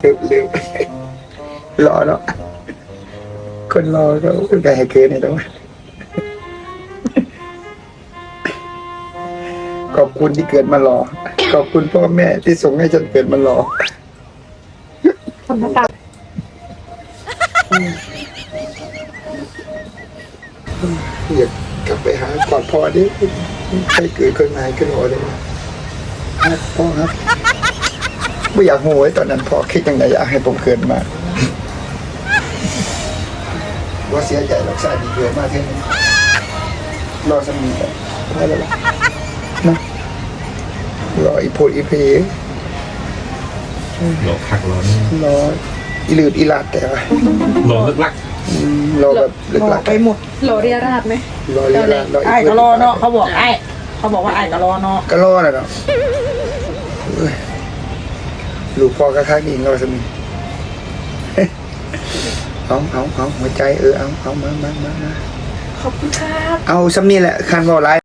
ເລີບໆ ຫຼໍ່ເນາະ ຄົນຫຼໍ່ກໍ ກໍໃຫ້ເກີດນີ້ແຫຼະ. ຂອບຄຸນທີ່ເກີດມາຫຼໍ່ ຂອບຄຸນພໍ່ແມ່ທີ່ສົ່ງໃຫ້ສັນເກີດມາຫຼໍ່. ຢາກກັບໄປຫາກອດພໍ່ເດ້ ໃຄ່ເກີດຂຶ້ນມາໃຫ້ຂຶ້ນຫົວເດ້ ຮັກພໍ່ ຮັກ ບໍ່ຢາກຮູ້ເລີຍ ຕອນນັ້ນພໍ່ຄິດຈັ່ງໃດ ຢາກໃຫ້ຜົມເກີດມາ. ບໍ່ເສຍໃຈດອກ ຊາດນີ້ເກີດມາເທື່ອໜຶ່ງ ລໍສ່ຳນີ້ກໍພໍແລ້ວລະເນາະ ລໍອີ່ໂພດອີ່ເພ ລໍຄັກລໍແນ່ ລໍອີ່ລືດອີ່ລາດແຕ່ວ່າ ລໍເລິກລັກ ອືມ ລໍແບບເລິກລັກ ລໍໄປໝົດ ລໍເຣຍລາດໄໝ? ລໍເຣຍລາດ ລໍອີ່ເພິດອີ່ເພິດ ອ້າຍກໍລໍເນາະ ເຂົາບອກ ອ້າຍ ເຂົາບອກວ່າອ້າຍກໍລໍເນາະ ກໍລໍແຫຼະເນາະ. ເອີຍ ລູກພໍ່ຄັກໆນີ້ ລໍສ່ຳນີ້ ເອົາ ເອົາ ເອົາ ຫົວໃຈ ເອີ ເອົາ ເອົາ ມາ ມາ ມາ ມາ ຂອບຄຸນຄັບ ເອົາສ່ຳນີ້ແຫຼະ ຄັນເວົ້າຫຼາຍ